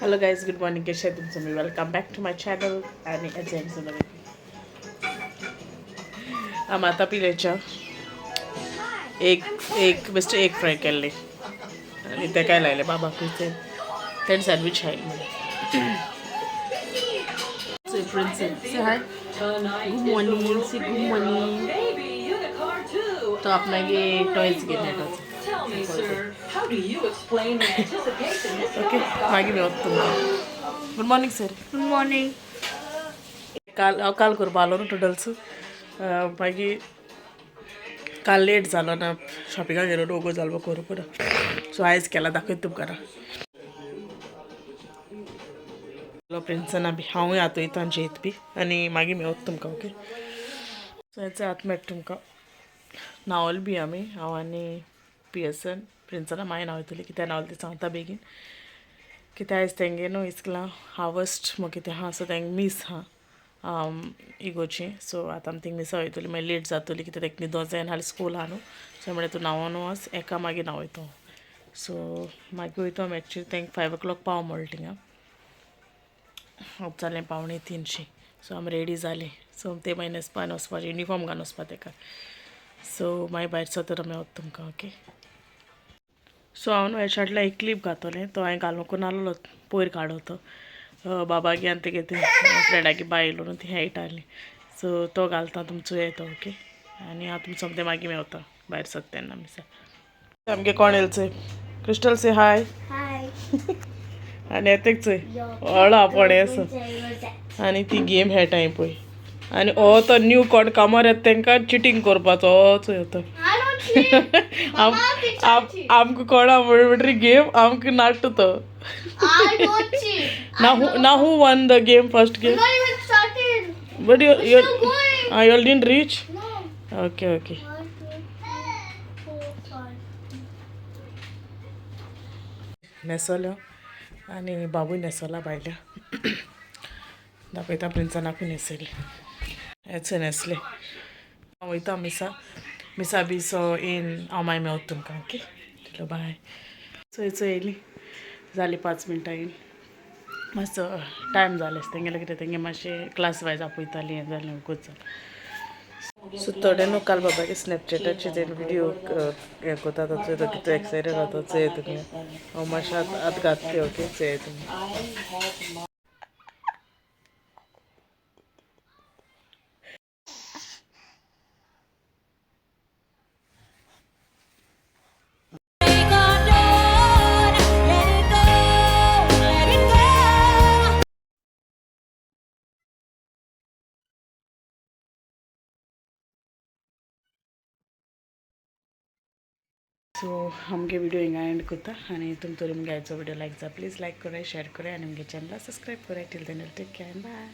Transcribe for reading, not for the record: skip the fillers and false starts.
Hello guys, good morning. कसे आहे तुमचं? मी welcome back to my channel. आणि जेम्स आम आतां पिलेच्या एक एक बेश्टे एक फ्राय केल्ले आनी तेकाय लायले बाबाकूय. ते तेणें सँडवीच खायले म्हणून. Princess, say hi. Good morning. Say good morning. Baby unicorn too. तो आपणागे टॉयज घेतले. Tell me, sir, how do you explain the anticipation this okay, मागीर मेवता तुमकां. Good morning sir. Good morning. काल हांव काल करपा आलो न्हू नूडल्स. मागीर काल लेट जालो ना, शॉपिंगाक गेलो, वोगोत जालो करूंक ना. सो आयज केला, दाखयता तुमकां. प्रिन्सना बी हांवूय आतां वयता आनी जेयत बी आनी मागीर मेवता तुमकां. ओके, सो हेच आतां मेळटा तुमकां. न्हांवल बी आमी, हांव आनी पियसन. प्रिन्सना मागीर न्हांवयतली. कित्याक न्हांवली ती सांगता बेगीन. कित्याक आयज तेंगे न्हू इस्कला हार्वस्ट मग कितें आहा, सो तेंगे मीस आहा इगोर्जी. सो आतां आमी थिंग मिसा वयतली. मागीर लेट जातली, कित्याक तेका न्हिदो जाय आनी हालीं स्कूल आहा न्हू. सो म्हणल्यार तूं न्हांवोन वच, एका मागीर न्हांवयतो. सो मागीर वयतो आमी. एक्चुली तेंका 5 ओ क्लॉक पाव म्हणलें थिंगा. जालें 2:45शी. सो आमी रेडी जालीं. सो ते मागीर न्हेसपा आनी वचपाचें, युनिफॉर्म घालून वचपा तेका. सो मागीर भायर सरता आमी, वता तुमकां. ओके, सो हांव न्हू हेच्या फाटल्यान एक क्लीप घातोलें, तो हांवें घालूंक नासलो, पयर काडलो तो. बाबागे आनी तेगे ते फ्रेंडागे बाय येयलो न्हू, ती खेळटाली. सो तो घालता, तुमचो येतो. ओके, आनी हांव तुमचो सोमतें मागीर मेवता भायर सरता तेन्ना मिसा. आमगे कोण येयलो चोय. क्रिस्टल, से हाय. Hi. आनी येतेक चोय, व्हडलो आपोण आसा आनी ती गेम खेळटाय पळय. आनी हो तो न्यू कोण कामार येता तेंकां चिटींग करपाचो, हो चोय तो. I don't cheat. आमकां कोणा म्हणटरी गेम आमकां नाडटा तो. I don't cheat. Now who won the game, first We're game? Not even started. But you We're you still going. You didn't reach? No. Okay. One, two, three, four, five. न्हेसोल्यो आनी बाबूय न्हेसोला भायल्या. दाखयता, प्रिन्सनाकूय न्हेसयलें. हेच न्हेसलें. हांव वयता मिसा. मिसा बी सो येन हांव मागीर मेवता तुमकां. ओके, चलो, बाय. चोय चोय, येयली. जाली 5 मिनटां येयली. मातसो टायम जालें तेंगेलें, कितें तेंगे मातशें क्लास वायज आपयतालीं, हें जालें, वोगोत जालें. सो थोडे न्हू काल बाबागे स्नॅपचॅटाचेर तेणें व्हिडियो हें कोता तो चोय, तो कितू एक्सायटेड जाता चोय तुमी. हांव मातशें आतां आतां घातलें. ओके, चोय तुमी. Let it go, let it go. So आमगे व्हिडिओ हिंगा एंड करता आनी तुमकां मुगे आयचो व्हिडिओ लायक जा, प्लीज लायक कराय, शेअर कराय आनी मुगे चॅनला सबस्क्रायब कराय. Till then, take care, bye.